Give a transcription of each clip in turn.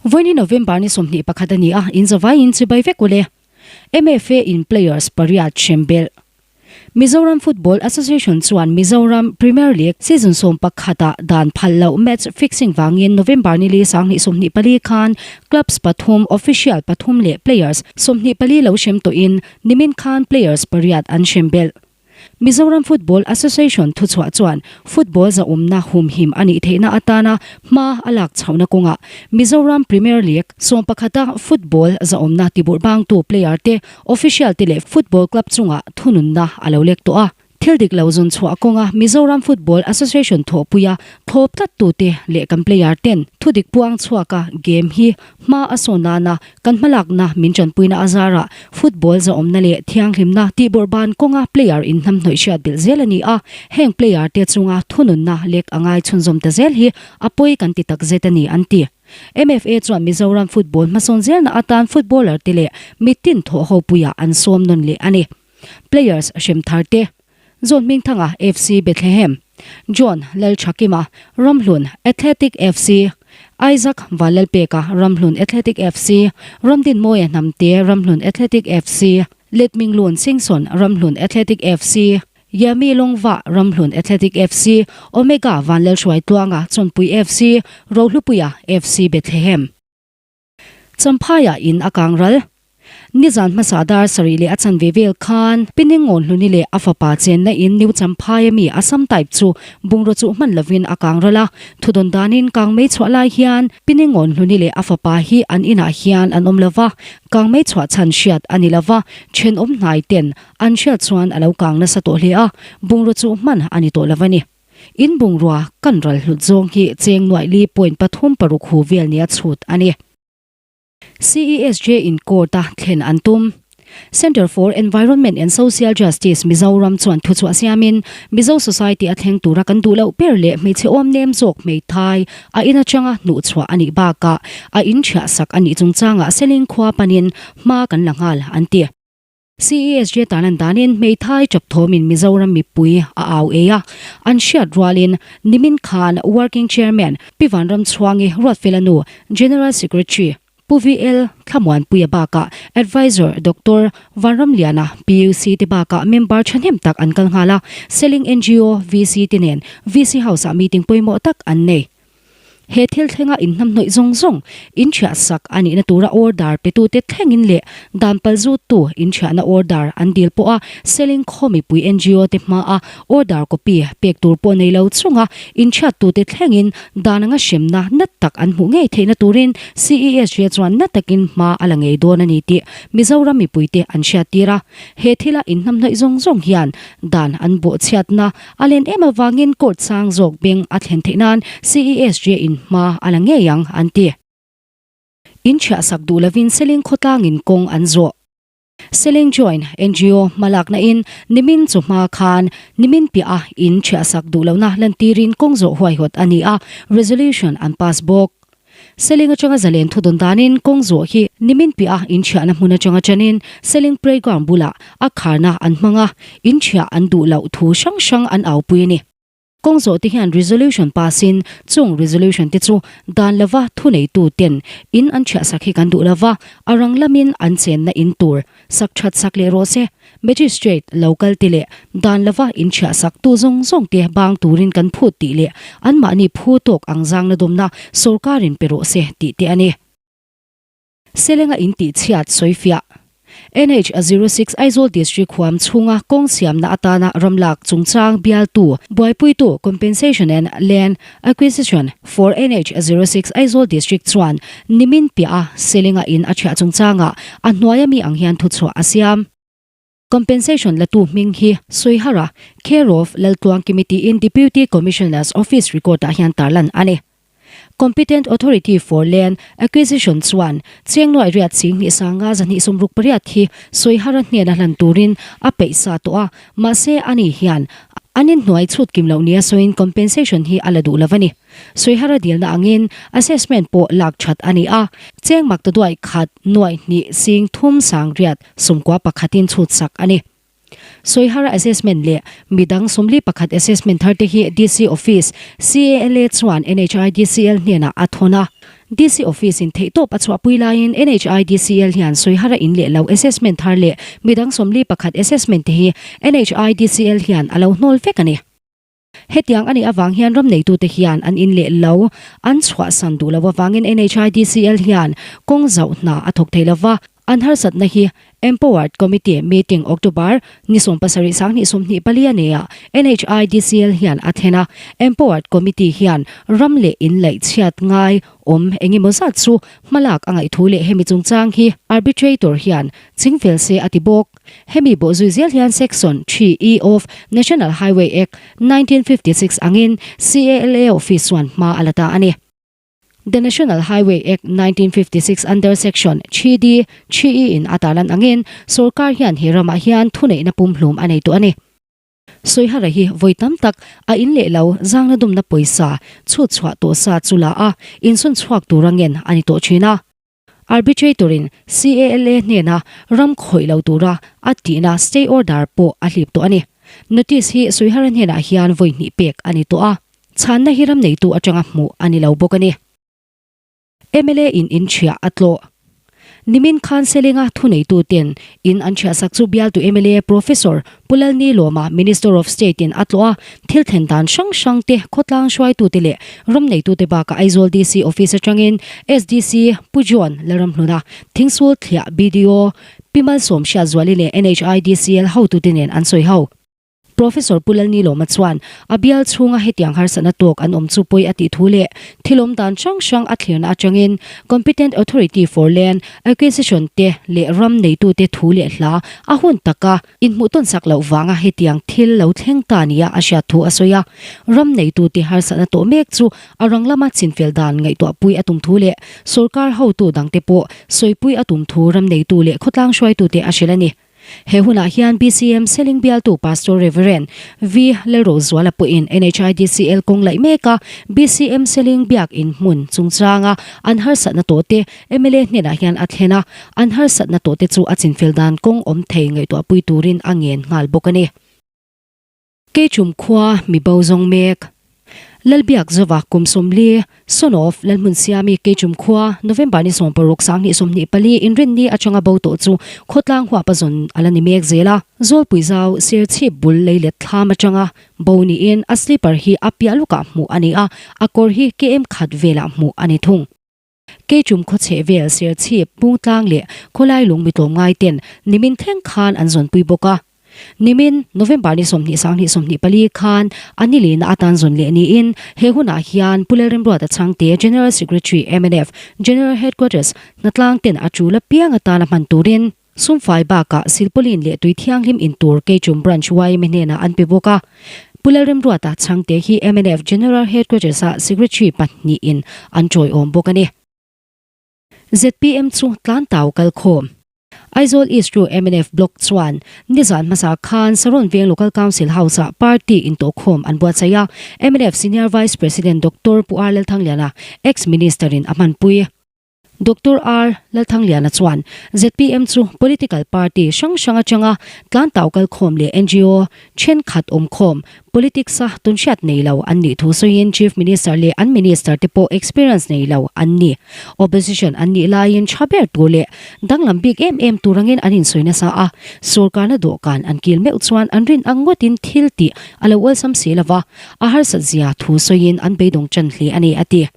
Vawiin November ni 21 a ni a, in zavaiin chibai vek ule. MFA in players pariat hrem belh. Mizoram Football Association chuan Mizoram Premier League season 11 ah dan phal loh match fixing vangin November ni li 2024 khan clubs pathum, official pathum leh players 24 lo hrem tawhin nimin khan players pariat an hrem belh. Mizoram Football Association thuchhuah chuan football zahawmna humhim a nih theihna atana hma a lak chhohna kawngah Mizoram Premier League 11 a football zahawmna tiburh bangtu player te, official te leh football club chungah thununna a lo lek tawh a. Thil dik lo zawn chhuah kawnga Mizoram Football Association thawhpuia thlawp tlattute leh kan player ten thudik puang chhuaka game hi Hma a sawn nana kan hmalakna min tanpuina a zarah football zahawmna leh thianghlimna tihbawrhban kawnga player inhnamhnawih hriat belh zel a ni a, heng player te chunga thununna lek a ngai chhunzawm ta zel hi a pawi kan ti takzet a ni an ti. MFA chuan Mizoram football hmasawn zelna atan footballer te leh mitin thawh ho puiah an sawm nawn leh a ni. Players hrem thar te, John Hmingthanga FC Bethlehem, John Lalthakima Ramhlun Athletic FC, Isaac Vanlalpeka Ramhlun Athletic FC, Ramdinmawia Hnamte Ramhlun Athletic FC, Letminglun Singson Ramhlun Athletic FC, Yami Longva Ramhlun Athletic FC, Omega Vanlalhruaitluanga Chawnpui FC, Rohlupuia FC Bethlehem. Champhaiah in a kang ral. Nizan hmasa dar sarih leh a chanve vel khan Piningawn Hluni leh a fapa chenna in New Champhaia mi Assam type chu bungraw chuh hman lovin a kang ral a. Thudawn danin kang mei chhuah lai hian Piningawn Hluni leh a fapa hi an inah hian an awm lova, kang mei chhuah chhan hriat a ni lova, thenawm hnai ten an hriat chuan a lo kang nasa tawh hle a, bungraw chuh hman a ni tawh lo a ni. In bungrua kan ral hlut zawng hi cheng nuaih li point pathum paruk hu vel nia chhut a ni. CESJ in court a thlen an tum. Centre for Environment and Social Justice Mizoram chuan thuchhuah siamin Mizo Society a thleng tura kan duh loh ber leh hmeichhe awm nem zawk hmeithai a in atanga hnuhchhuah a nih bakah a in thiahsak a nih chungchangah Seling khua panin hma kan la nghal an ti. CESJ tan an danin hmeithai chawp thawmin Mizoram mipui a au ei a, an hriat rualin nimin khan Working Chairman Pi Vanramchhuangi Ruatfela nu General Secretary Pu VL Thlamuanpuia bakah Advisor Doctor Vanramliana PUC te bakah member thahnem tak an kal nghal a, Seling NGO VC te nen VC House-ah meeting pawimawh tak an nei. He thil thlenga inhnamhnawih zawng zawng inchhiahsak a nihna tura order petute thlengin leh dan palzuttu inchhiahna order an dil pawha Seling khaw mipui NGO te hmaa order copy pek tur pawh nei lo chunga inchhiattute thlengin dan anga hremna na tak an hmuh ngei theihna turin CESJ chuan na takin hma a la ngei dawn a ni tih Mizoram mipuite an hriattir a. He thila inhnamhnawih zawng zawng hian dan an bawhchhiatna A len em avangin court sang zawk beng a thlen theih nan CESJ in hma a la ngei ang, an ti. In chhiahsak duh lovin Seling khawtlangin kawng an zawh. Seling Joint NGO hmalakna in nimin chu hma khan nimin piah a in chhiahsak duh lohna lantirin kawng zawh huaihawt a ni a, resolution an pass bawk. Seling atanga zalen thudawn danin kawng zawh hi nimin piah a inchhiahna hmun atanga chanin Seling playground bulah a kharna an hmang a, inchhiah an duh loh thu hrang hrang an aupui a ni. Kawng zawh te hian resolution pass in chung resolution te chu dan lova thuneitu ten in an chhiahsak hi kan duh lova, a rang lamin an chenna in tur Sak that sak leh rawh se. Magistrate lo kal te leh dan lova inchhiah sak tu zawng zawng te bang turin kan phut tih leh anmahni phu tawk ang zangna dawmna sorkarin pe rawh se tih te a ni. Selenga in tih chhiat sawifiah. NH 06 Aizawl District huam chhunga kawng siamna atana ramlak chungchang bialtu buaipuitu Compensation and Land Acquisition for NH 06 Aizawl District chuan nimin piah a Selinga in a chhiah chungchangah a hnuaia mi ang hian thuchhuah a siam. Compensation latu hming hi Suihara, care of Laltluang Committee in Deputy Commissioner's Office record ah hian tarlan a ni. Competent Authority for Land Acquisition chuan cheng nuaih riat sing hnih sanga zahnih sawmruk pariat hi Suihara hnena hlan turin a peih sa tawh a, mahse ani hian an inhnuai chhut kim loh nia sawiin compensation hi a la duh lo a ni. Suihara dilna angin assessment pawh lak that a ni a, cheng mak ta duaih khat nuaih hnih sing thum sang riat sumkua pakhatin chhut sak a ni. Suihara assessment leh midang 41 assessment thar te hi DC Office, CALA chuan NHIDCL hnenah a thawn a. DC Office in theihtawp a chhuahpui laiin NHIDCL hian Suihara in leh lo assessment thar leh midang 41 assessment te hi NHIDCL hian a lo hnawl vek a ni. Hetiang a nih avang hian ram neitute hian an in leh lo an chhuahsan duh loh avangin NHIDCL hian kawng zauh hna a thawk thei lova, an harsatna hi Empowered Committee meeting October ni 17 2024 a nei ah NHIDCL hian a thlen a, Empowered Committee hian ram leh in laih chhiat ngai awm engemaw zat chu hmalak a ngaih thu leh hemi chungchang hi Arbitrator hian chingfel se a ti bawk. Hemi bawhzui zel hian Section 3E of National Highway Act, 1956 angin CALA Office chuan hma a la ta a ni. The National Highway Act, 1956 under Section 3D, 3E in a tarlan angin sorkar hian he ramah hian thuneihna pumhlum a nei tawh a ni. Sawihara hi vawi tam tak a in leh lo zangna dumna pawisa chhut chhuah tawh sa chu la a, insawn chhuak tura ngen a ni tawh thin a. Arbitrator-in CALA hnena ram khawih lo tura a tihna stay order pawh a hlip tawh a ni. Notice hi Suihara hnenah hian vawi hnih pek a ni tawh a, chhanna hi ram neitu atanga hmuh a ni lo bawk a ni. Mla in in chhiah a tlawh. Nimin khan Selenga thuneituten in an chhiahsak chu bialtu mla Professor Pu Lalni Lawma Minister of State in a tlawh a, thil thlen dan hrang hrang te, khawtlang hruaitute leh ram neitute bakah Aizawl DC Office atangin SDC Pu John Lalramhluna, Thingsul Thliah BDO Pi Malsawm Hriatzuali leh NHIDCL hotute nen an sawi ho. Professor Pu Lalni Lawma chuan a bial chhunga hetiang harsatna tawk an awm chu pawi a tih thu leh thil awm dan hrang hrang a thlirna atangin Competent Authority for Land Acquisition te leh ram neitute thu leh hla a hun taka inhmuh tawn sak loh vanga hetiang thil lo thleng ta nia a hriat thu a sawi a. Ram neitute harsatna tawh mek chu a rang lama chinfel dan ngaihtuahpui a tum thu leh sorkar hotu dangte pawh sawipui a tum thu ram neitu leh khawtlang hruaitute a hrilh a ni. He hunah hian BCM Seling bialtu Pastor Rev. V. Lalrozuala pawhin NHIDCL kawng laih meka BCM Seling biak in hmun chungchanga an harsatna tawhte mla hnenah hian a thlen a, an harsatna tawhte chu a chinfel dan kawng awm thei ngaihtuahpui turin a ngen nghal bawk a ni. Keichum khua mi bo zawng mek. Lalbiak Zova kum 40, son of Lalhmunsiami Keichum khua November ni 16 2024 inrinni atanga bo tawh chu khawtlang huapa zawn a la ni mek zel a. Zawlpui zau Serchhip bul leilet thlam atanga bo niin a slipper hi a piah lukah hmuh a ni a, a kawr hi KM khat velah hmuh a ni thung. Keichum khawchheh vel Serchhip, Pungtlang leh khawlai lung mi tlawmngai ten nimin thleng khan an zawnpui bawk a. Nimin, November ni 20 2024 khan a ni lehna atan zawn leh niin he hunah hian Pu Lalremruata Chhangte, General Secretary, mnf, General Headquarters, hnatlang ten a tul apiang atana hman turin Sumfai bakah silpauline leh tui thianghlim in tur Keichum Branch yma hnenah an pe bawk a. Pu Lalremruata Chhangte hi mnf General Headquarters-ah Secretary pahnihin an tawiawm bawk a ni. Zpm chu Tlantau kalkhawm. Aizawl East Ru mnf Block chuan nizan hmasa khan Saron Veng Local Council House-ah party intawhkhawm an buatsaih a, mnf Senior Vice President Doctor Pu R Lalthangliana, Ex-Minister-in a hmanpui. Doctor R. Lalthangliana chuan zpm chu political party hrang hrang atanga tlantau kalkhawm leh ngo thenkhat awmkhawm politics-a tunhriat nei lo an nih thu sawiin Chief Minister leh an Minister te pawh experience nei lo an ni. Opposition an nih laiin tha ber tur leh danglam bik em em tur angin an insawi nasa a, sorkarna dawhkan an kil meuh chuan an rin ang ngawtin thil tih a lo awlsam si lova, a harsat zia thu sawiin an beidawng tan hle a ni, a ti.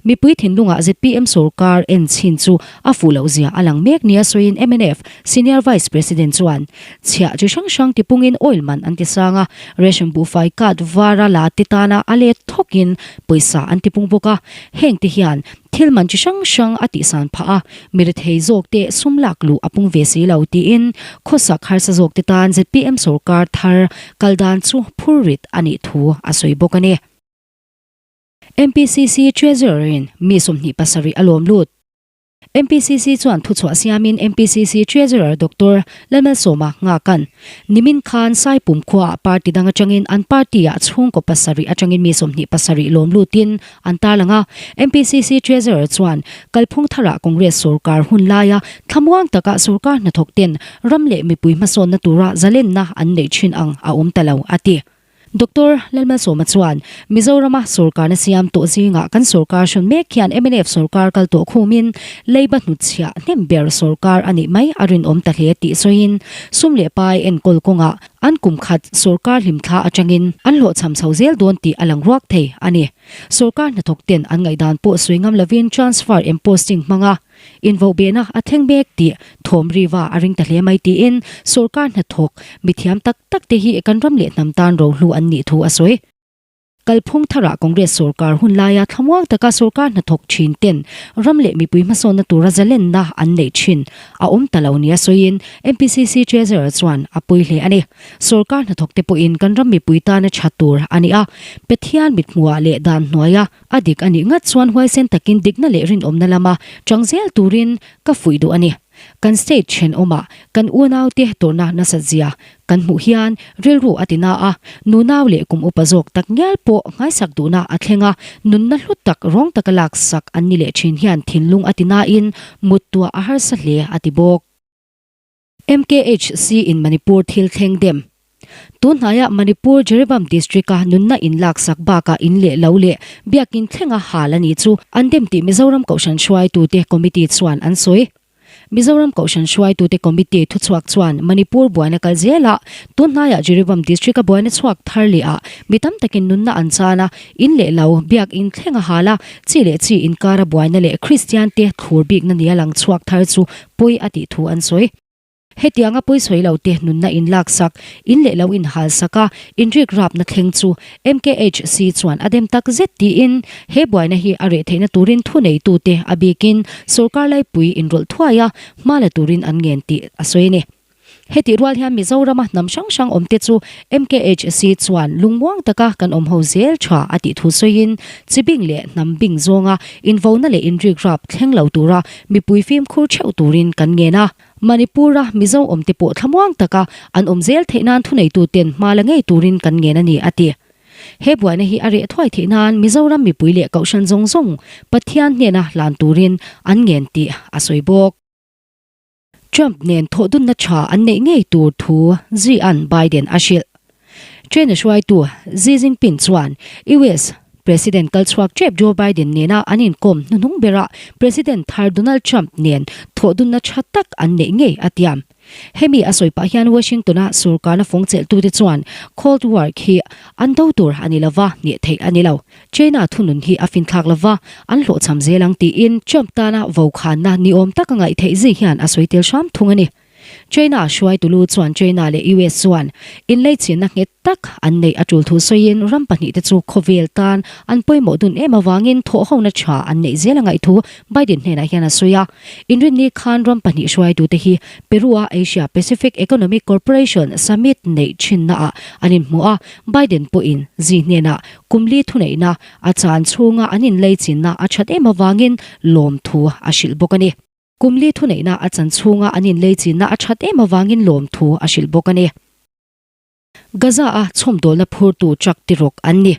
Mipui thinlungah zpm sorkar en chhin chu a fuh loh zia a lang mek nia sawiin mnf Senior Vice President chuan chhiah chi hrang hrang tipungin oil man an ti sang a, ration buhfai card vara la te tana a let thawkin pawisa an tipung bawk a, heng te hian thil man chi hrang hrang a tihsan phah a, mi rethei zawk te sum lak luh a pung ve si lo tiin khawsak harsa zawk te tan zpm sorkar thar kal dan chu phurrit a nih thu a sawi bawk a ni. MPCC Treasurer-in mi 27 a lawm lut. MPCC chuan thuchhuah siamin MPCC Treasurer Doctor Lalmalsawma Ngakan nimin khan Saipum khuaah party dang atangin an party-ah chhungkaw pasarih atangin mi 27 lawm lutin an tarlang a. MPCC Treasurer chuan kalphung tharah Congress sorkar hun laia thlamuang taka sorkar hnathawk ten ram leh mipui hmasawnna tura zalenna an neih thin ang a awm ta lo a ti. Doctor Lalmalsawma chuan, Mizorama sorkarna siam tawh zingah kan sorkar hrawn mek hian mnf sorkar kal tawh khumin leiba hnutchhiah hnem ber sorkar a nih mai a rinawm ta hle tih sawiin sum leh pai enkawl kawngah an kum khat sorkar hlimthla atangin an hlawhchham chho zel dawn tih a lang ruak thei a ni. Sorkar hnathawk ten an ngaihdan pawh sawi ngam lovin transfer and posting hmanga Invohbehna a thleng mek tih thawm riva a ring ta hle mai tiin sorkar hnathawk mithiam tak tak te hi kan ram leh hnam tan rohlu an nih thu a sawi. Kalphung tharah Congress sorkar hun laia thlamuang taka sorkar hnathawk thin ten ram leh mipui hmasawnna tura zalenna an neih thin a awm ta lo nia sawiin MPCC Treasurer chuan a pui hle a ni. Sorkar hnathawk te pawhin kan ram mipui tana tha tur a ni a, Pathian mithmuhah leh dan hnuaia A dik a nih ngat chuan huaisen takin dikna leh rinawmna lama chang zel turin ka fuih duh a ni. Kan state thenawmah kan unaute tawrhna nasat zia kan hmuh hian rilru a ti na a, nunau leh kum upa zawk tak ngial pawh nghaisak duhna a thleng a, nunna hlu tak rawng taka laksak an ni leh thin hian thinlung a ti nain muttuah a harsa hle a ti bawk. MKHC in Manipur thil thleng dem. Tun hnaiah Manipur Jiribam District-a nunna inlaksak bakah in leh lo leh biakin thlenga hal a nih chu an dem tih Mizoram Kohhran hruaitute Committee chuan an sawi. Mizoram Kohhran hruaitute Committee thuchhuak chuan Manipur buaina kal zelah tun hnaiah Jiribam District-a buaina chhuak thar leh ah mi tam takin nunna an chan a, in leh lo biakin thlenga hal a, chi leh chi inkara buaina leh Kristiante thlur bikna nia lang chhuak thar chu pawi a tih thu an sawi. Hetianga pawi sawi lo te nunna in laksak, in leh lo in halsak a, inrik rapna thleng chu MKHC chuan a dem tak zet tiin he buaina hi a reh theihna turin thuneitute a bikin sorkar laipui inrawlh thuai a, hma la turin an ngen tih a sawi a ni. Hetih rual hian Mizorama hnam hrang hrang awmte chu MKHC chuan lungmuang taka kan awm ho zel tha a tih thu sawiin chibing leh hnam bing zawnga invona leh inrik rap thleng lo tura mipui fimkhur theuh turin kan ngen a. Manipur-a Mizo awmte pawh thlamuang taka an awm zel theih nan thuneituten hma la ngei turin kan ngen a ni, a ti. He buaina hi a reh thuai theih nan Mizoram mipui leh kohhran zawng zawng Pathian hnena hlan turin an ngen tih a sawi bawk. Trump nen thawhdunna tha an neih ngei tur thu Xi-a'n Biden a hrilh. China hruaitu Xi Jinping chuan US President kal chhuak tep Joe Biden nena an inkawm hnuhnung berah President thar Donald Trump nen thawhdunna tha tak an neih ngei a tiam. Hemi a sawi pah hian Washington-a sorkarna fawng chelhtute chuan Cold War khi an do tur a ni lova hneh theih a ni lo. China thunun hi a finthlak lova, an hlawhchham zel ang tiin Trump tana vokhanna ni awm taka ngaih theih zui hian a sawi tel hram thung a ni. China hruaitu lu chuan China leh US chuan inleichhinna nghet tak an neih a tul thu sawiin ram pahnihte chu khawvel tan an pawimawh dun em avangin thawhhona tha an neih zel a ngaih thu Biden hnenah hian a sawi a. Inrinni khan ram pahnih hruaitute hi Peru-a Asia Pacific Economic Corporation Summit neih thinnaah an inhmu a, Biden pawhin Xi hnenah Kum li thuneihna a chan chhunga an inleichinna a that em avangin lawmthu a hrilh bawk a ni. Kum li thuneihna a chan chhunga an inleichinna a that em avangin lawmthu a hrilh bawk a ni. Gaza-a chhawmdawlna phurtu truck tirawk an ni.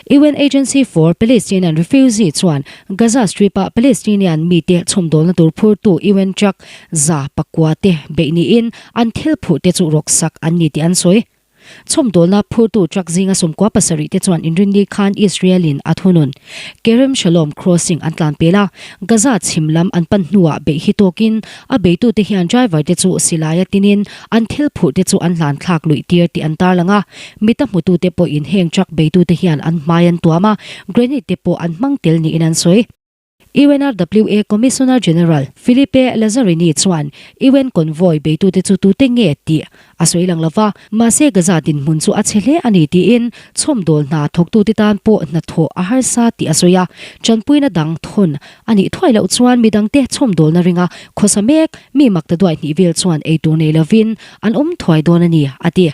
UN Agency for Palestinian Refugee chuan Gaza Strip-a Palestinian mite chhawmdawlna tur phurtu UN truck 109 te beih niin an thil phurhte chu rawksak an ni tih an sawi. Chhawmdawlna phurtu truck zinga 17 te chuan inrinni khan Israel-in a thunun Kerem Shalom crossing an tlan pel a, Gaza chhim lam an pan hnuah beih hi tawkin a beitute hian driver te chu silaia tinin an thil phurh te chu an hlan thlak luih tir tih an tarlang a, mita hmutute pawhin heng truck beitute hian an hmai an tuam a, grenade te pawh an hmang tel niin an sawi. UNRWA Commissioner General Philippe Lazzarini chuan UN convoy beitute chu tute nge tih a sawi lang lova, mahse Gaza dinhmun chu a chhe hle a ni tiin chhawmdawl hna thawktute tan pawh hnathawh a harsa tih a sawi a, tanpuina dang thawn a nih thuai loh chuan midangte chhawmdawlna ringa khawsa mek mi makta duai hnih vel chuan eitur nei lovin an awm thuai dawn a ni, a ti.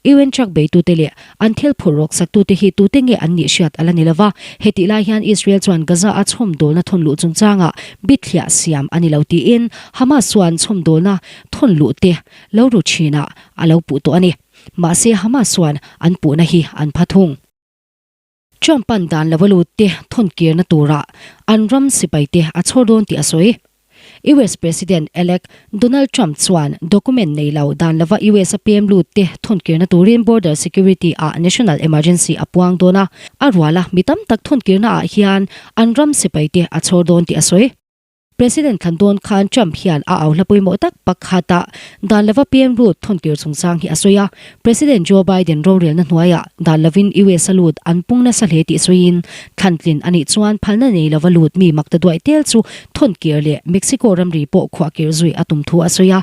UN truck beitute leh an thil phurh rawk saktute hi tute nge an nih hriat a la ni lova, hetih lai hian Israel chuan Gaza-a chhawmdawlna thawn luh chungchangah bithliah siam a ni lo tiin Hamas chuan chhawmdawlna thawn luh te lo ru thinah a lo puh tawh a ni. Mahse Hamas chuan an puhna hi an pha thung. Trump-a'n dan lova lut te thawn kirna turah an ram sipaite a chhawr dawn tih a sawi. US President-elect Donald Trump chuan document nei lo dan lova US a pem lut te thawnkirna turin border security ah national emergency a puang dawn a, a ruala mi tam tak thawnkirna ah hian an ram sipai te a chhawr dawn tih a sawi. President thlan dawn khan Trump hian a au hla pawimawh tak pakhat ah dan lova pem lut thawnkir chungchang hi a sawi a, President Joe Biden rorelna hnuaiah dan lovin US a lut an pung nasa hle tih sawiin thlantlin a nih chuan phalna nei lova lut mi makta duaih tel chu thawnkir leh Mexico ramri pawh khuahkir zui a tum thu a sawi a.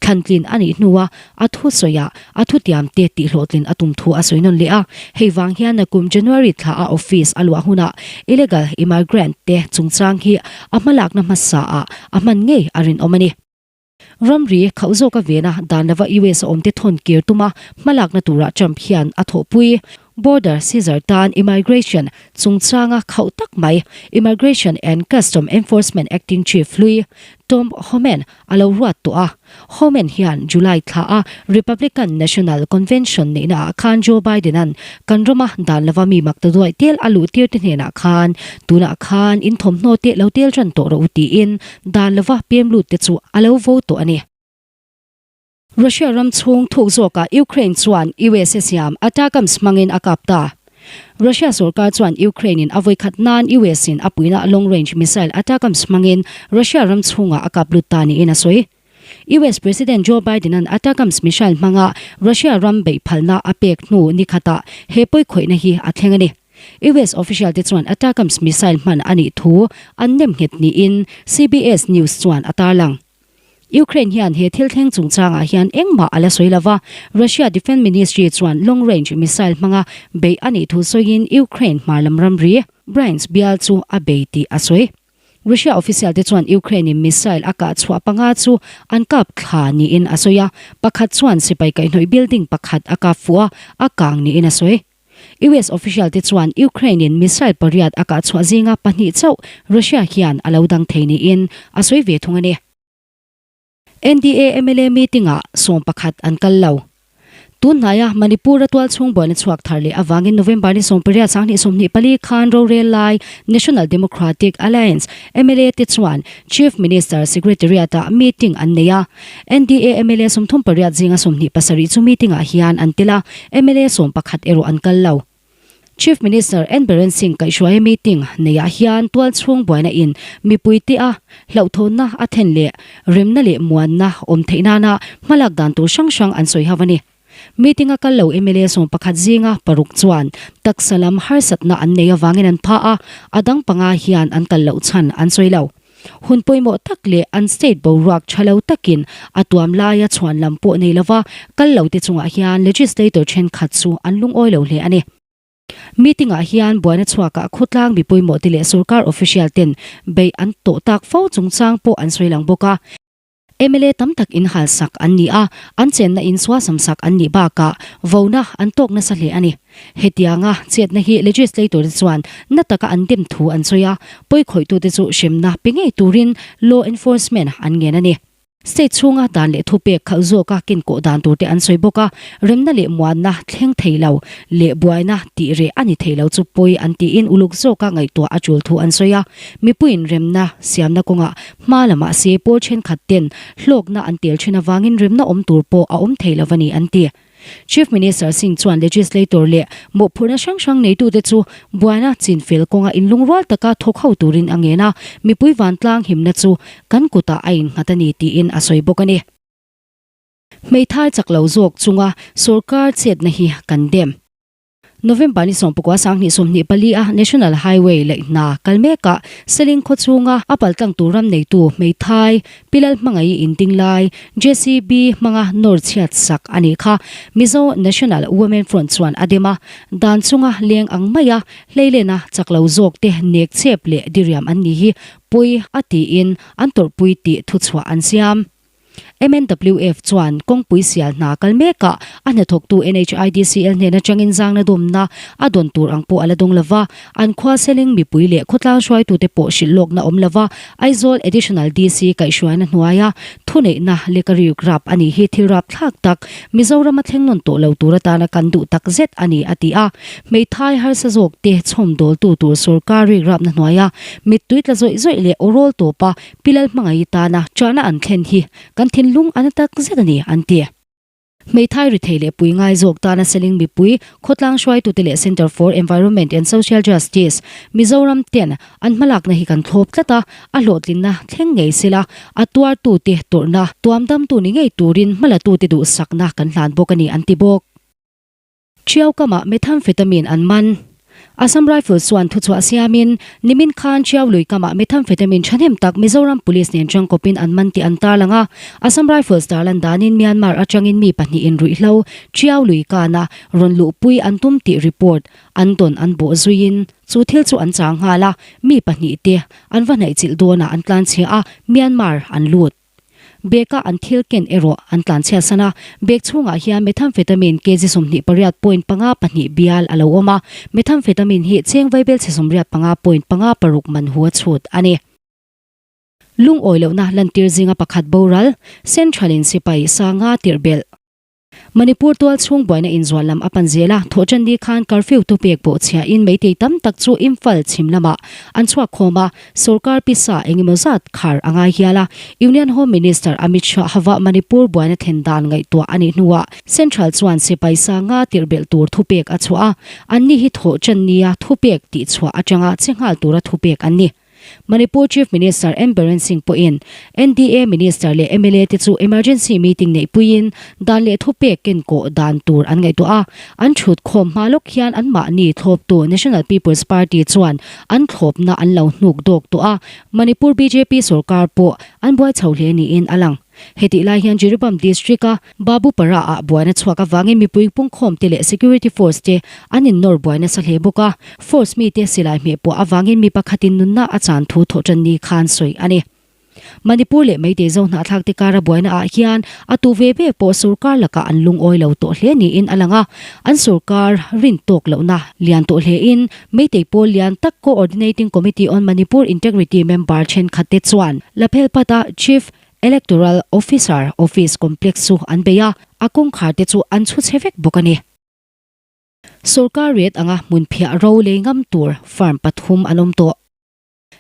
Thlantlin a nih hnua a thusawiah a thutiam te tihhlawhtlin a tum thu a sawi nawn leh a. Hei vang hian nakum January thla a office a luah hunah illegal immigrant te chungchang hi a hmalakna hmasa ah a hman ngei a rinawm a ni. Ramri khauh zawka vena dan lova US a awmte thawn kir tuma hmalakna turah Trump hian a thawhpui. Border Caesar tan immigration chungchanga khauh tak mai Immigration and Custom Enforcement Acting Chief hlui Tom Homan a lo ruat tawh a. Homan hian July thla a Republican National Convention neihna ah khan Joe Biden-a'n kan rama dan lova mi mak ta duaih tel a luh tir te hnenah khan tunah khan in thawmhnaw te lo tel ran tawh rawh u tiin Dan lova pem lut te chu a lo vo tawh a ni. Russia ram chhung thuk zawkah Ukraine chuan USA siam ATACMS hmangin a kap ta. Russia sorkar chuan Ukraine in a vawikhat nan US in a puina long range missile ATACMS hmangin Russia ram chhungah a kap lut ta niin a sawi. US President Joe Biden-a'n ATACMS missile hmanga Russia ram beih phalna a pek hnu nikhatah he pawikhawihna hi a thleng a ni. US official te chuan ATACMS missile hman a nih thu an nem nghet niin CBS News chuan a tarlang. Ukraine hian he thil thleng chungchangah hian engmah a la sawi lo va, Russia Defence Ministry chuan long range missile hmanga beih a nih thu sawiin Ukraine hmar lam ramri Bryansk bial chu a bei tih a sawi. Russia official te chuan Ukraine in missile a kah chhuah panga chu an kap thla niin a sawi a, pakhat chuan sipai kaihhnawih building pakhat a kap fuh a, a kang niin a sawi. US official te chuan Ukraine in missile pariat a kah chhuah zinga pahnih chauh Russia hian a lo dang thei niin a sawi ve thung a ni. NDA mla meeting ah 11 an kal lo. Tun hnaia Manipur a tualchhung buaina chhuak thar leh avangin November ni 18 2024 khan rorel lai National Democratic Alliance mla te chuan Chief Minister Secretariat ah meeting an nei a. NDA mla 38 zinga 27 chu meeting ah hian an tel a, mla 11 erawh an kal lo. Chief Minister N Biren Singh kaihhruaia meeting neiah hian tualchhung buaina in mipuite a hlauhthawnna a then leh remna leh muanna awm theih nana hmalak dan tur hrang hrang an sawi ho a ni. Meeting a kal lo mla 11 zinga paruk chuan taksa lam harsatna an nei avangin an pha a, a dang panga hian an kal loh chhan an sawi lo. Hun pawimawh tak leh an state boruak tha lo takin a tuam laia chhuan lam pawh nei lova kal lo te chungah hian legislator thenkhat chu an lungawi lo hle a ni. Meeting ah hian buaina chhuakah khawtlang mi pawimawh te leh sorkar official ten beih an tawh tak fo chungchang pawh an sawi lang bawk a. Mla tam tak in halsak an ni a, an chenna in suasam sak an nih bakah vona an tawk nasa hle a ni. Hetianga chetna hi legislator te chuan na taka an dem thu an sawi a, pawikhawih-tute chu hremna pe ngei turin law enforcement an ngen a ni. State chhunga dan leh thupek khalh zawka kenkawh dan turte an sawi bawk a, remna leh muanna thleng thei lo leh buaina tih reh a ni thei lo chu pawi an tiin uluk zawka ngaihtuah a tul thu an sawi a, mipuiin remna siamna kawngah Hma lamah se pawl thenkhat ten hlawkna an tel thin avangin remna awm tur pawh a awm thei lo a ni an ti. Chief Minister Singh chuan legislator leh mawhphurhna hrang hrang neitute chu buaina chinfel kawnga inlungrual taka thawk ho turin a ngen a, mipui vantlang himna chu kan kutah a innghat a ni tiin a sawi bawk a ni. Hmeithai chak lo zawk chunga sorkar chetna hi kan dem. November ni 19 2024 a National Highway leh hna kal mekah Seling khaw chhunga a paltlang tur ram neitu hmeithai Pi Lalhmangaih inting lai JCB hmanga nawr chhiat sak a nih kha Mizo National Women Front chuan a dem a, dan chunga leng ang maia hleilena chak lo zawk te nek chep leh diriam an ni hi pawi a tiin an tawrhpui tih thuchhuah an siam. MNWF chuan kawngpui sial hna kal mekah a hnathawktu NHIDCL hnen atangin zangna dawmna a dawn tur ang pawh a la dawng lova, an khua Seling mipui leh khawtlang hruaitute pawh hrilh lawkna awm lova Aizawl Additional DC kaihhruaina hnuaia thuneihna leka riuk rap a nih hi thil rap thlak tak Mizorama thleng nawn tawh lo tur atana kan duh tak zet a ni a ti a. Hmeithai harsa zawk te chhawmdawltu tur sorkar rik rapna hnuaia mittui tla zawih zawih leh awrawl tawpa Pi Lalhmangaih tana chahna an thlen hi kan thinlung a na tak zet a ni, an ti. Hmeithai rithei leh pui ngai zawk tana Seling mipui, khawtlang hruaitute leh Centre for Environment and Social Justice, Mizoram ten an hmalakna hi kan thlawp tlat a, a hlawhtlinna thleng ngei sela, a tuartute tawrhna tuamdamtu ni ngei turin hmalatute duhsakna kan hlan bawk a ni, an ti bawk. Ṭhiau kamah methamphetamine an man. Assam Rifles chuan thuchhuah siamin, nimin khan Ṭhiau lui kamah methamphetamine ṭhahnem tak Mizoram Police nen ṭangkawpin an man tih an tarlang a. Assam Rifles tarlan danin Myanmar aṭangin mi pahnihin ruihhlo Ṭhiau lui kana rawn luhpui an tum tih report an dawn an bawh zuiin chu thil chu an chang nghal a, mi pahnihte an va hnaihchilh dawnah an tlanchhia a, Myanmar an lut. Bag-a an thil ken erawh an tlanchhiat san a, bag chhungah hian methamphetamine kg 28 point panga pahnih bial a lo awm a, methamphetamine hi cheng vaibelchhe 85 point panga paruk man hu a chhut a ni. Lungawi lohna lantir zinga pakhat boral, Central-in sipai sanga tirh belh. Manipur tual chhung buaina inzual lam a pan zel a, thawhṭanni khan curfew tu pek pawh chhiahin meitei tam tak chu Imphal chhim lamah an chhuak khawm a, sorkar pisa eng emaw zat khar a ngai hial a. Union Home Minister Amit Shah hava Manipur buaina thlen dan ngaihtuah a nih hnuah Central chuan sipai sanga tirhbelh tur thupek a chhuah a, anni hi thawhṭannia thupek tihchhuah atanga che nghal tura thupek an ni. Manipur Chief Minister N Biren Singh pawhin NDA Minister leh mla te chu emergency meeting neihpuiin dan leh thupek kenkawh dan tur an ngaihtuah a, an thut khawm hma lawk hian anmahni thlawptu National People's Party chuan an thlawpna an lo hnuk dawk tawh a, Manipur bjp sorkar pawh an buai chho hle niin a lang. Hetih lai hian Jiribam District-a Babupara-ah buaina chhuak avangin mipui pungkhawmte leh security force te an innawr buai nasa hle bawk a, force mite silai hmeh puah avangin mi pakhatin nunna a chan thu thawhṭan ni khan sawi a ni. Manipur leh Meitei Zohnahthlak te kara buaina ah hian a tu ve ve pawh sorkar lakah an lungawi lo tawh hle niin a lang a, an sorkar rin tawk lohna lian tawh hlein Meitei pawl lian tak Coordinating Committee on Manipur Integrity member thenkhat te chuan Laphelpat-a Chief Electoral Officer Office Complex chu an bei a, a kawngkhar te chu an chhu chhe vek bawk a ni. Sorkar rate anga hmunphiah ro lei ngam tur firm pathum an awm tawh.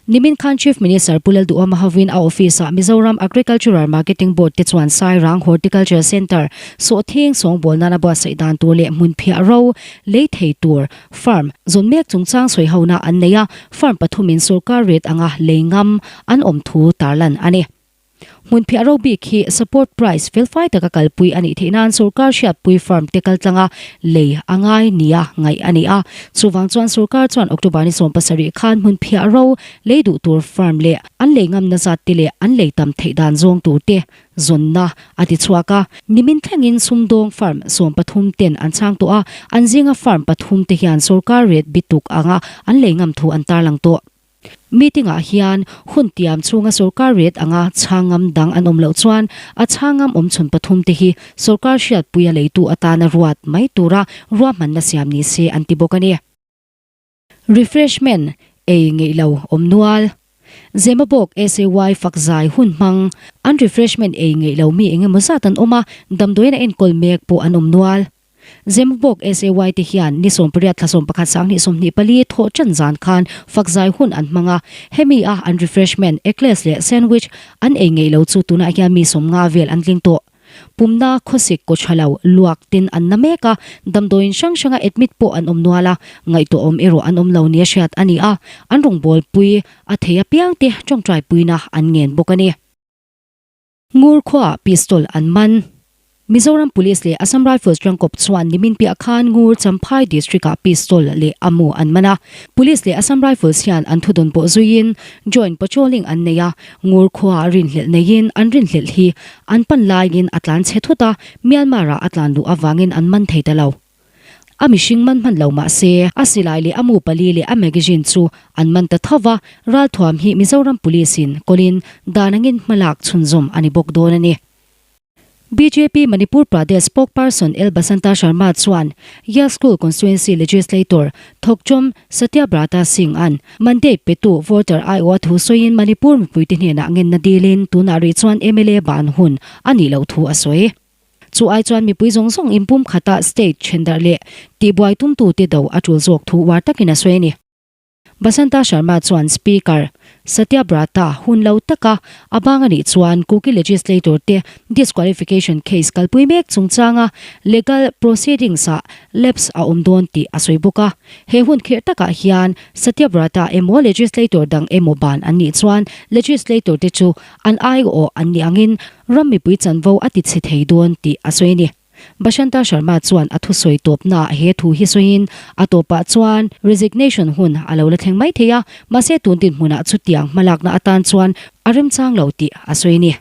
Nimin khan Chief Minister Pu Lalduhawma hovin a office-ah Mizoram Agricultural Marketing Board te chuan Sairang Horticulture Centre sawhthing sawngbawl nana buatsaih dan tur leh hmunphiah ro lei thei tur firm zawn mek chungchang sawihona an nei a, firm pathumin sorkar rate anga lei ngam an awm thu tarlan a ni. Hmunphiah ro bik hi support price felfai taka kalpui a nih theih nan sorkar hriatpui firm te kaltlanga lei a ngai nia ngaih a ni a. Chuvang chuan sorkar chuan October ni 17 khan hmunphiah ro lei duh tur firm leh an lei ngamna zat te leh an lei tam theih dan zawng tur te zawnna a ti chhuak a. Nimin thlengin sumdawng firm 13 ten an chhang tawh a, an zinga firm pathum te hian sorkar rate bituk anga an lei ngam thu an tarlang tawh. Meeting-ah hian hun tiam chhunga sorkar rate anga chhangam dang an awm loh chuan a chhangam awm chhun pathum te hi sorkar hriatpuia leitu atana ruat mai tura ruahmanna siam ni se an ti bawk a ni. Refreshment ei ngeih lo awm nual. Zemabawk SAY fakzai hun hmang an refreshment ei ngeih lo mi engemaw zat an awm a, damdawiin a enkawl mek pawh an awm nual. Zemabawk SAY te hian ni 18 thla 11 sanghnih 24 thawh ṭan zan khan fakzai hun an hmang a, hemi a an refreshment, eclairs leh sandwich an ei ngeih lo chu tunah hian mi 50 vel an tling tawh. Pumna, khawsik, kawchha lo, luak tin an na mek a, damdawiin hrang hranga admit pawh an awm nual a, ngaihtuahawm erawh an awm lo nia hriat a ni a, an rawngbawlpui a thei apiangte ṭawngṭaipuina an ngen bawk a ni. Ngur khuaah pistol an man. Mizoram Police leh Assam Rifles tangkawp chuan nimin piah khan Ngur Champhai District-ah pistol leh a mu an man a. Police leh Assam Rifles hian an thudawn pawh zuiin joint patrolling an nei a, Ngur khuaah rinhlelh neiin an rinhlelh hi an pan laiin a tlan chhe thut a, Myanmar-ah a tlan luh avangin an man thei ta lo. A mihring man hman lo mah se, a silai leh a mu pali leh a magazine chu an man ta tho va, ralthuam hi Mizoram Police-in kawlin dan angin hmalak chhunzawm a ni bawk dawn a ni. Bjp Manipur Pradesh spokesperson L Basanta Sharma chuan Yalschool Constituency Legislator Thokchawm Satyabrata Singh an mandate petu voter aiawh a thu sawiin Manipur mipuite hnenah ngenna dilin tunah rih chuan mla ban hun a nih loh thu a sawi. Chu ai chuan mipui zawng zawng inpum khata state thendarh leh tihbuai tumtute do a tul zawk thu uar takin a sawi a ni. Basanta Sharma chuan Speaker Satyabrata hun lo taka a bang a nih chuan Kuki legislator te disqualification case kalpui mek chungchanga legal proceedings ah lapse a awm dawn tih a sawi bawk a. He hun khirh takah hian Satyabrata emaw legislator dang emaw ban an nih chuan legislator te chu an aiawh an nih angin ram mipui chanvo a ti chhe thei dawn tih a sawi a ni. Basanta Sharma chuan a thusawi tawpnaah he thu hi sawiin a tawpah chuan resignation hun a lo la thleng mai thei a, mahse tun dinhmunah chutiang hmalakna atan chuan a remchang lo tih a sawi a ni.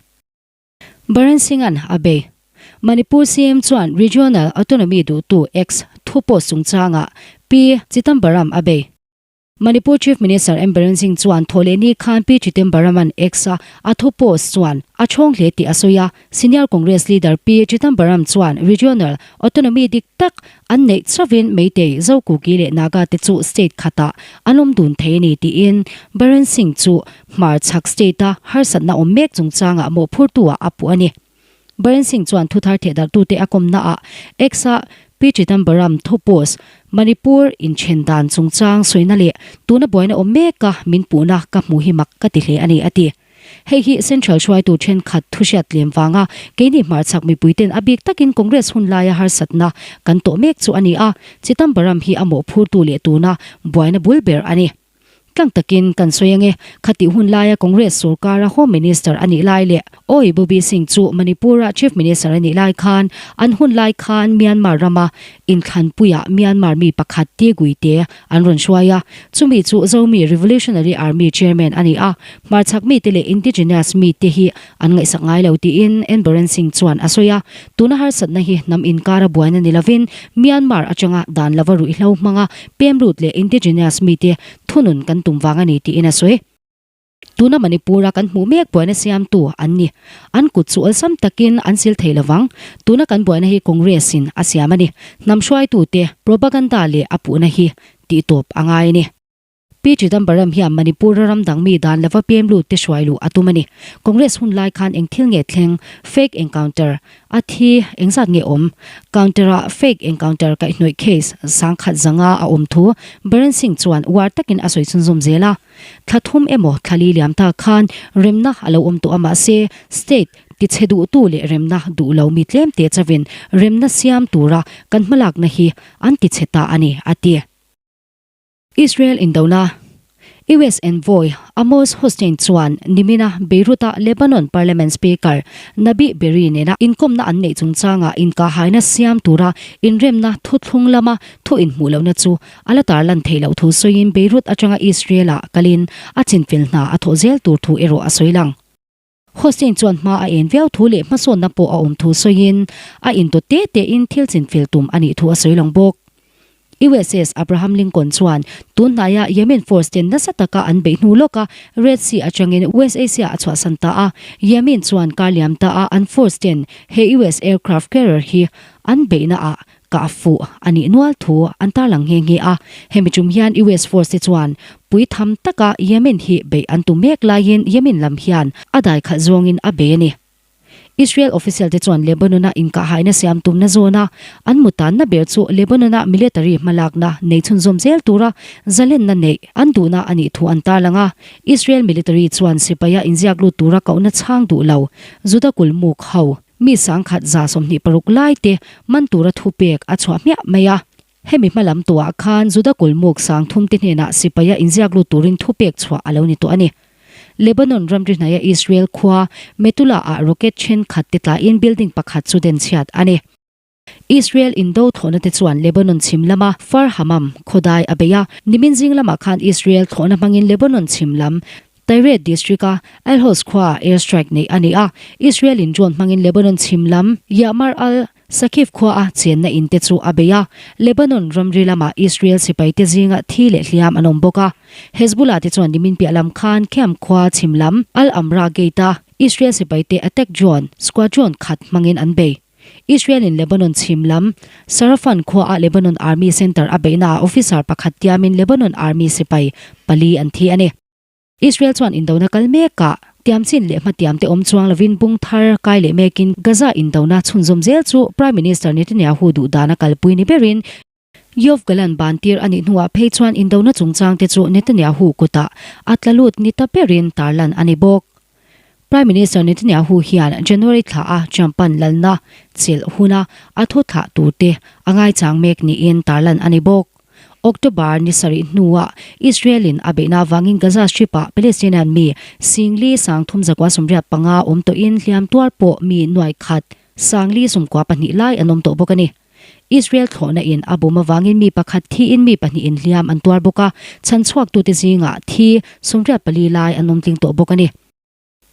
Biren Singh-a'n a bei. Manipur CM chuan Regional Autonomy duhtu X thu post chungchangah Pi Chidambaram a bei. Manipur Chief Minister M Biren Singh chuan thawhlehni khan Pi Chidambaram-a'n X-a a thu post chuan a chhawng hle tih a sawi a. Senior Congress leader Pi Chidambaram chuan Regional Autonomy dik tak an neih chauhin Meitei, Zokuki leh Naga te chu state khatah an awm dun thei a ni tiin Biren Singh chu hmarchhak state-a harsatna awm mek chungchangah mawhphurtu-ah a puh a ni. Biren Singh chuan thuthar thehdarhtute a kawmnaah X-a Pi Chidambaram thu post Manipur inthen dan chungchang sawina leh tuna buaina awm meka min puhna ka hmu hi mak ka ti hle a ni a ti. Hei hi Central hruaitu thenkhat thuhriat tlem vanga keini hmarchhak mipuiten a bik takin Congress hun laia harsatna kan tawh mek chu a ni a, Chidambaram hi a mawhphurtu leh tuna buaina bul ber a ni. Tlang takin kan sawi ange, khatih hun laia Congress sorkara Home Minister a nih lai leh Awi Bobby Singh chu Manipur-a Chief Minister a nih lai khan an hun lai khan Myanmar rama inthlanpuiah Myanmar mi pakhat Ti Guite an rawn hruai a, chumi chu Zomi Revolutionary Army Chairman a ni a, hmarchhak mite leh indigenous mite hi an ngaihsak ngai lo tiin N Biren Singh chuan a sawi a, tuna harsatna hi hnam inkara buaina ni lovin Myanmar atanga dan lova ruihhlo hmanga pem lut leh indigenous mite thunun kan tum vang a ni tiin a sawi. Tuna Manipur-a kan hmuh mek buaina siamtu an ni. An kut chu awlsam takin an sil thei lovang. Tuna kan buaina hi Congress-in a siam a ni. Hnam hruaitute propaganda leh a puhna hi tihtawp a ngai a ni. Pi Chidambaram hian Manipur-a ram dang mi dan lova pem lut te hruai luh a tum a ni. Congress hun lai khan eng thil nge thleng, fake encounter, a thi engzat nge awm? Counter-ah fake encounter kaihhnawih case sangkhat zanga a awm thu Biren Singh chuan uar takin a sawi chhunzawm zel a. Thla thum emaw thla li liam ta khan remna a lo awm tawh a mahse state tichhe duhtu leh remna duh lo mi tlemte chauhin remna siam tura kan hmalakna hi an tichhe ta a ni, a ti. Israel indona US envoy Amos Hochstein chuan nimina Beirut-a Lebanon Parliament Speaker Nabih Berri nena inkawmna an neih chungchangah inkahhaina siam tura inremna thuthlung lama thu inhmuh lohna chu a la tarlan theih loh thu sawiin Beirut atanga Israel-ah kalin a chinfel hna a thawh zel tur thu erawh a sawi lang. Hochstein chuan hma a en viau thu leh hmasawnna pawh a awm thu sawiin a indawt te tein thil chinfel tum a nih thu a sawi lang bawk. USS Abraham Lincoln chuan tun hnaia Yemen force ten nasa taka an beih hnu lawka Red Sea atangin West Asia a chhuahsan ta a. Yemen chuan kar liam ta a an force ten he US aircraft carrier hi an beihna ah kah fuh a nih nual thu an tarlang nghe nghe a. Hemi tum hian US force te chuan pui tham taka Yemen hi beih an tum mek laiin Yemen lam hian a dai khalh zawngin a bei a ni. Israel official te chuan Lebanon-a inkahhaina siam tumna zawna an mutanna ber chu Lebanon-a military hmalakna nei chhunzawm zel tura zalenna neih an duhna a nih thu an tarlang a. Israel military chuan sipaia inziak lut tura kohna chhang duh lo Juda kulmuk ho mi sangkhat 26 lai te man tura thupek a chhuah hmiah mai a. Hemi hma lam tawhah khan Juda kulmuk sangthum te hnenah sipaia inziak lut turin thupek chhuah a lo ni tawh a ni. Lebanon ramri hnaia Israel khua Metula-ah rocket thenkhat te tlaiin building pakhat chu den chhiat a ni. Israel indo thlawhna te chuan Lebanon chhim lama Far Hamam khawdai a bei a, nimin zing lamah khan Israel thlawhna hmangin Lebanon chhim lam Tyre district-a Al-Hos khuaah air strike neih a ni a, Israel-in drone hmangin Lebanon chhim lam Ya'mar al Saqif khuaa chenna in te chu a bei a, Lebanon ramri lamah Israel sipaite zinga thi leh hliam an awm bawk a. Hezbollah te chuan nimin piah lam khan Khiam khua chhim lam Al Amra Gate-a. Israel sipaite attack drone squadron khat hmangin an bei. Israel-in Lebanon chhim lam Sarafan khuaah Lebanon Army Center a beihnaah officer pakhat tiamin Lebanon Army sipai pali an thi a ni. Israel chuan indona kal mekah tiamchin leh hmatiamte awm chuang lovin bung thar kai leh mekin Gaza indona chhunzawm zel chu Prime Minister Netanyahu duhdan a kalpui ni berin Yoav Gallant ban tir a nih hnuah phei chuan indona chungchangte chu Netanyahu kutah a tla lut ni ta berin tarlan a ni bawk. Prime Minister Netanyahu hian January thla a Trump-a'n lalna chelh huna a thu thlah turte a ngaichang mek niin tarlan a ni bawk. October ni sarih hnuah Israel-in a beihna avangin Gaza Strip-ah Palestinian mi singli sangthum zakua 85 awm tawhin hliam tuar pawh mi nuai khat sangli 12 lai an awm tawh bawk a ni. Israel thlawhna in a bum avangin mi pakhat thiin mi pahnihin hliam an tuar bawk a, chhanchhuaktute zingah thi 84 lai an awm tling tawh bawk a ni.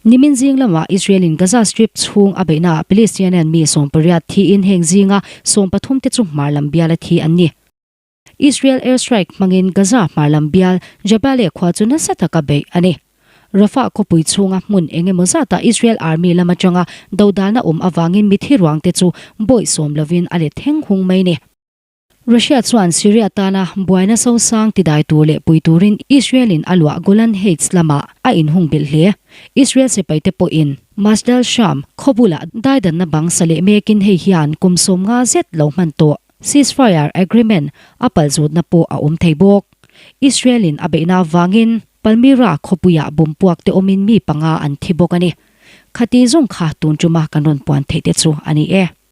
Nimin zing lamah Israel in Gaza Strip chhung a beihnaah Palestinian mi 18 thiin heng zinga 13 te chu hmar lam biala thi an ni. Israel airstrike hmangin Gaza hmar lam bial Jabalia khua chu nasa taka beih a ni. Rafah khawpui chhunga hmun eng emaw zatah Israel army lam atanga dodalna awm avangin mithi ruangte chu bawih sawm lovin a let theng hung mai ni. Russia chuan Syria tana buaina sosang tidai tur leh pui turin Israel-in a luah Golan Heights lamah a inhung belh hle. Israel sipaite pawhin Majdal Sham khaw bulah daidanna bang sa leh mekin hei hian kum 50 zet lo hman tawh. Ceasefire agreement a palzutna pawh a awm thei bawk. Israel-in a beihna avangin Palmyra khawpuiah bomb puak te awmin mi panga an thi bawk a ni. Khati zawng kha tun tuma kan rawn puan theih te chu a ni e.